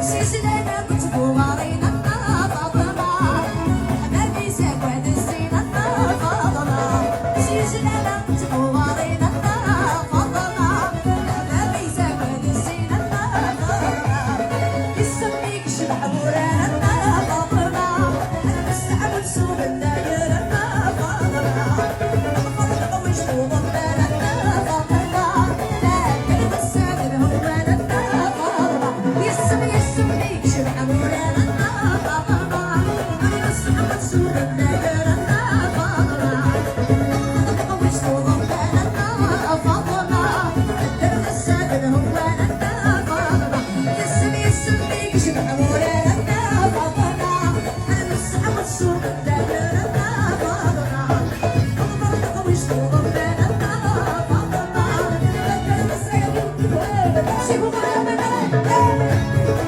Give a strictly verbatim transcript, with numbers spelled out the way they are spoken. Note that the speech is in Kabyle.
Si zlala n tbuɣarin a Faḍma, ḥbab-is akk ad zzin a Faḍma. Si zlala n tbuɣarin a Faḍma, ḥbab-is akk ad zzin a Faḍma. Isem-ik yecbeḥ wurar a Faḍma, ad nesseɛlem s ubeddayr a Faḍma. Nexfer leqwic n uḍebbal a Faḍma, laɛqel wessan lhewwal a Faḍma. Isem, isem-ik yecbeḥ wurar a